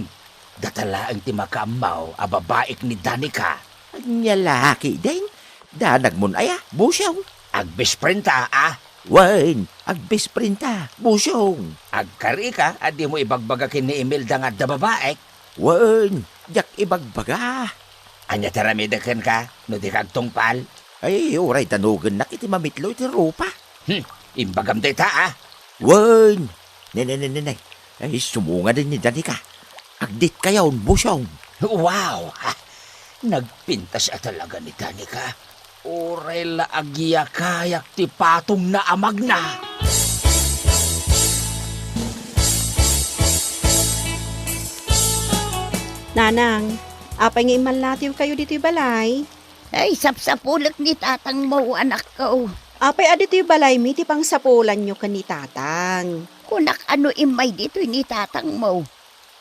Data laeng ti makaammo a babaik ni Danica. Ania la ketdin? Danagmon aya, Busong? Agbest friendta, a? Wen, agbest friendta, Busong. Agkarika a dimo ibagbaga ken ni Imelda nga adda babaik? Wen, diak ibagbaga. Ania ti aramidek kenka no dika agtungpal? Ay, uray danogennak iti mamitlo iti rupa. Hmm, imbagam dayta, a? Wen! Ne, ne, ne, ne, ne. Ay, sumungaden ni Danica. Agdetkayon, Busong. Wow! Ha, nagpintas a talaga ni Danica. Uray la agyakayak ti patongna a magna. Nanang, apay nga immallatiwkayo ditoy balay? Ay, sapsapulek ni tatangmo, anakko. Apay a ditoy balaymi ti pangsapulanyo ken ni tatang? Kunak a no immay ditoy ni tatangmo.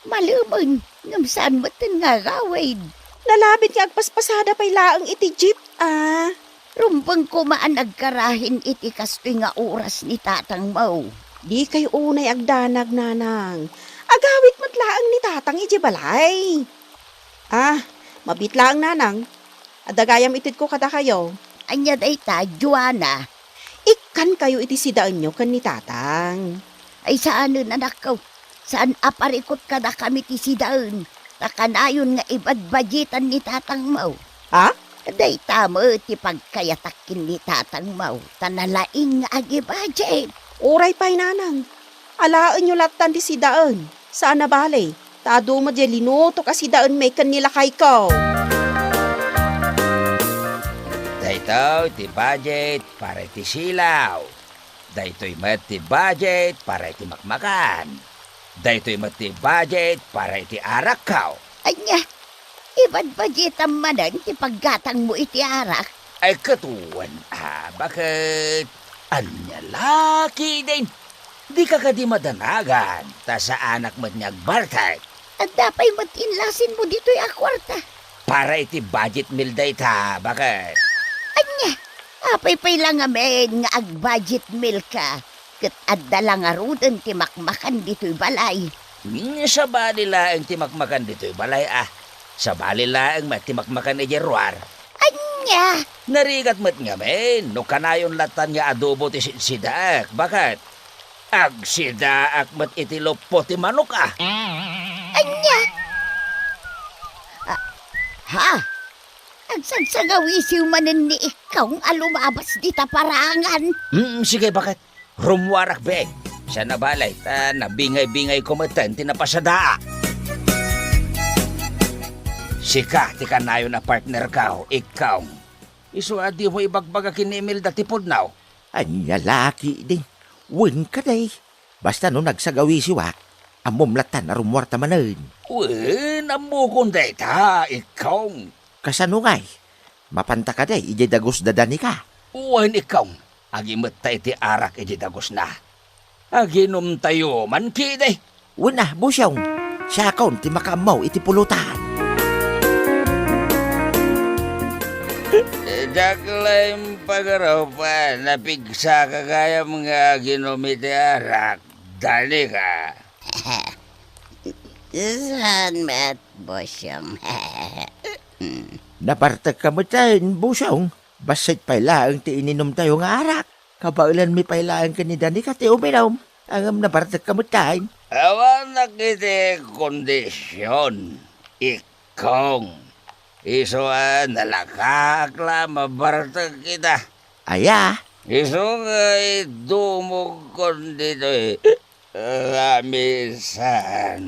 Malemen, ngem saan metten nga agawid. Nalabit nga agpaspasada pay laeng iti jeep, a. Rumbeng koma a nagkarahin iti kastoy nga oras ni tatangmo. Dikay unay agdanag, nanang. Agawid met laeng ni tatang idiay balay. Ah, mabiit laeng, nanang. Adda gayam itedko kadakayo. Ania dayta, Joanna? Ikkankayo iti sidaenyo ken ni tatang. Ay, saanen, anakko. Saan a parikut kadakami ti sidaen, ta kanayon nga ibadbadgetan ni tatangmo. Ha? Dayta met ti pagkayatak ken ni tatangmo, ta nalaing nga agibudget. Uray pay, nanang. Alaenyo lattan ti sidaen. Saan a bale, Ta adu met diay linutok a sidaenmi ken ni lakayko. Daytoy ti budget para iti silaw. Daytoy met ti budget para iti makmakan. Daytoy met ti budget para iti arakko. Ania? Ibadbadgetam manen ti paggatangmo iti arak? Ay, ket wen a, baket? Ania la ketdin? Dika kadi madanagan, ta saanak met nga agbartek. Adda pay met inlasinmo ditoy a kuarta. Para iti budget meal dayta, baket? Ania? Apay pay la ngamin nga ag-budget meal ka? Ket adda la ngaruden ti makmakan ditoy balay. Hmm, sabali laeng ti makmakan ditoy balay, a. Sabali laeng met ti makmakan idiay ruar. Ania? Narigat met ngamin no kanayon lattan nga adobo ti sidsidaek, baket? Agsidaak met iti luppo ti manok, a. Ania? Ah, ha? Agsagsagawisiw manen ni Ikkong a lumabas dita parangan. Hmm, sige, baket? Rummuarak, be. Saan a bale, ta nabingay-bingayko metten ti napasadaak. Sika ti kanayon a partnerko, Ikkong. Isu a dimo ibagbaga ken ni Imelda ti pudno. Ania la ketdin? Wen kadi? Basta no nagsagawisiwak, ammom lattan a rummuarta manen. Wen, ammokon dayta, Ikkong. Kasano ngay? Mapanta kadi idiay dagus da Danica? Wen, Ikkong. Agimetta iti arak idiay dagusna. Aginomtayo man ketdi. Wen a, Bosong. Siakon ti makaammo iti pulutan. Diak la impagarup a napigsaka gayam nga aginom iti arak, Danica. Saan met, Bosong? Nabartekka metten, Bosong. Bassit pay laeng ti ininomtayo nga arak. Kabaelanmi pay laeng ken ni Danica ti uminom. Ngem nabartekka metten. Awanak iti kondision, Ikkong. Isu a nalakaak la a mabartek ita. Aya? Isu nga idumogkon ditoy ramisan.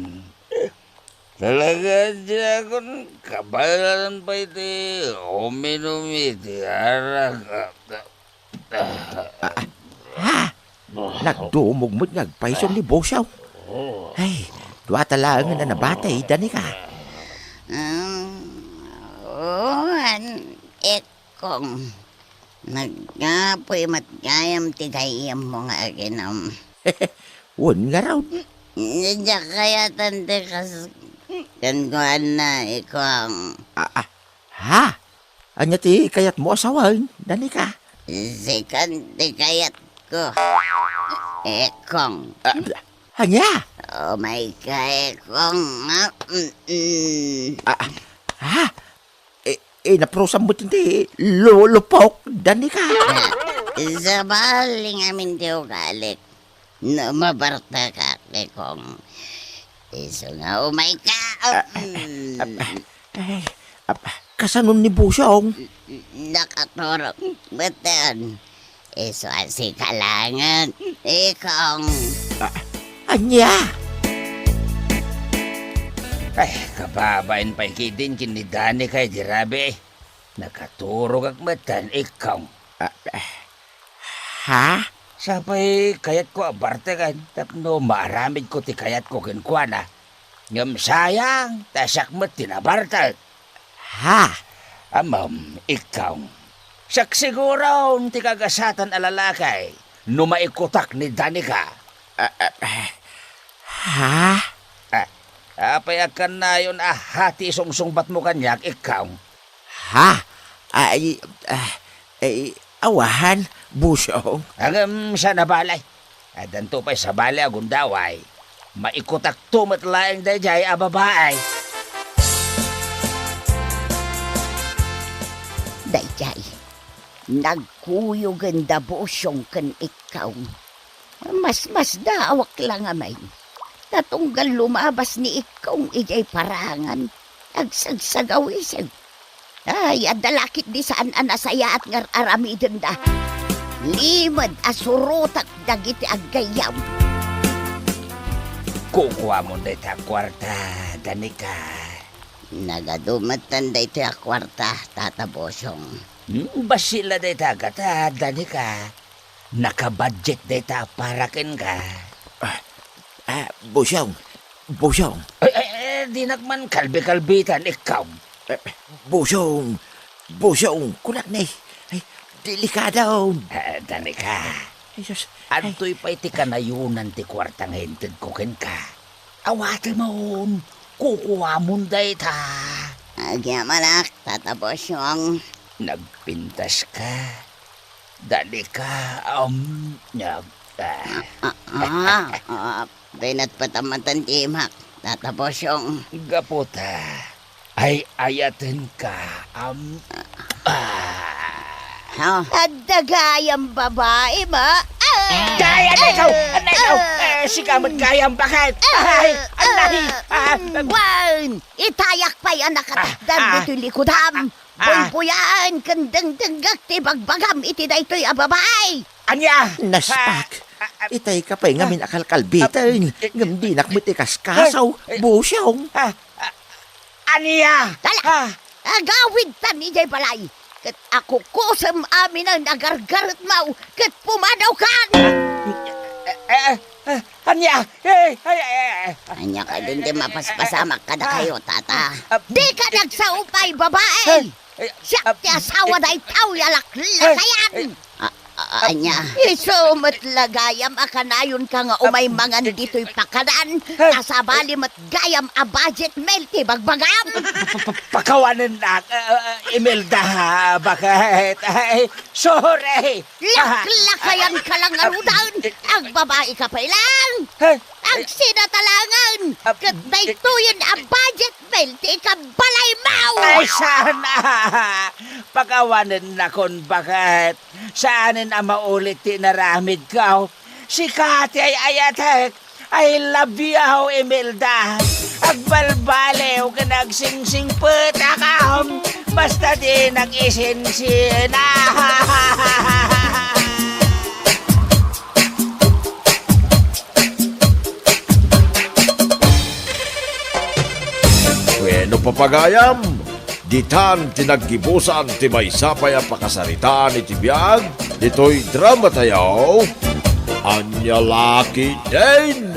Talaga, diakon kabaelan pay ti uminom iti arak. Ah, ah, ha? Nagdumog met nga agpayso ni Bosong. Ay, dua ta laengen a nabati, Danica. Um, wen, Ikkong. Nagkapuy met gayam ti gayyemmo nga aginom. Wen ngarud. Diak kayatan ti kas-, kenkuana, Ikkong. Ah, ah, ha? Ania ti kayatmo a sawen, Danica? Sikan ti kayatko. Ikkong. Ah, ania? Umayka, Ikkong. Ah, mm, mm. Ah, ah, ha? Eh, eh, naprusam met ti lu-, lupok, Danica. Ah, sabali ngamin ti ugalik. No mabartekak, Ikkong, isu nga umayka. Ah, mm. Ah, ah, eh, ah, kasano ni Bosong? Nakaturog metten. Isu a sika laengen, Ikkong. Ah, ania? Ay, kababain pay ketdin ken ni Danica idi rabii. Nakaturogak metten, Ikkong. Ah, ah, ha? Sapay kayatko a barteken tapno maaramidko ti kayatko kenkuana. Ngem sayang, ta siak met ti nabartek. Ha? Ammom, Ikkong. Siak siguron ti kagasatan a lalaki no maikutak ni Danica. Ah, ah, ah, ha? Ah, apay a kanayon a ha ti isungsungbatmo kaniak, Ikkong? Ha? Ay, ah, ay, awan, Bosong. Ngem saan a bale. Addanto pay sabali a gundaway. Maikutakto met laeng daydiay a babai. Daydiay, nagkuyogen da Bosong ken Ikkong. Masmasdaawak la ngamin. Ta tunggal lumabas ni Ikkong idiay parangan, agsagsagawisem. Ay, adda la ketdi saan a nasayaat nga ar-aramidenda. Limed a surotek dagiti aggayyem. Kukuamon dayta a kuarta, Danica. Nagadu metten daytoy a kuarta, Tata Bosong. Hmm, bassit la dayta a gatad, Danica. Nakabudget dayta a para kenka. Ah, ah, Bosong, Bosong. Ay, ay, ay, dinak man kalbi-kalbitan, ikaw. Eh, Bosong, Bosong, kunak ni. Ay, delikado. Ah, Danica. Ay, sus. Ay. Adtoy pay ti kanayonan ti kuarta nga intedko kenka. Awatemon, kukuamon dayta. Agyamanak, Tata Bosong. Nagpintaska. Danica, um, nag-, ah. Ah, ah, ah, binatpatamatan ti imak, Tata Bosong. Gapu ta, ay-ayatenka, um, ah. Ha? Adda gayam babae, ma? Ah! Gayam ikaw! Ah! Ano ikaw? Ah! Eh, sika met gayam, bakit? Ah! Ay, anay! Ah! Ah! Wen, itayak pay a nakatakder Ah! Ah! ditoy likudam. Ah! Buybuyaen ken dengdengngek ti bagbagam iti daytoy a babae. Ania? Naspak. Ah, ah, ah, itay ka pay ngamin a kalkalbiten, ah, ngem dinak met ikaskasaw, eh, eh, Bosong. Ah, ah, ania? Dala, ah, agawidtan idiay balay, ket akukusem aminen a gargaretmaw ket pumadawkan. Eh, eh, eh, eh, Ania? Eh, ay, ay, ay, ay. Ania kadin ti mapaspasamak kadakayo, tata? Ah, dika nagsao pay, babae. Eh, eh, siak ti asawa daytaw a laklakayan. Eh, eh, ah, ah, ania? Isu met la gayam a kanayonka nga umay mangan ditoy pakadan, eh, ta sabali met gayam a budget meal ti bagbagam. Pa-, pa-, pa-, pakawanennak, ah, ah, Imelda, bakit? Ay, sorry. Laklakayanka la ngaruden, agbabaika pay laeng. Ay, agsidatalangen, ah, ket daytoyen a budget meal ti ikabbalaymaw. Ay, sana! Pakawanennakon, baket. Saanen a maulit ti inaramidko. Sika ti ay-ayatek. I love you, Imelda. Agbalbaliw ken agsingsingpetakon, basta dinak isinsin. Wenno, papagayam, ditan ti naggibusan ti maysa pay a pakasaritaan iti biag ditoy dramatayo, Ania La Ketdin.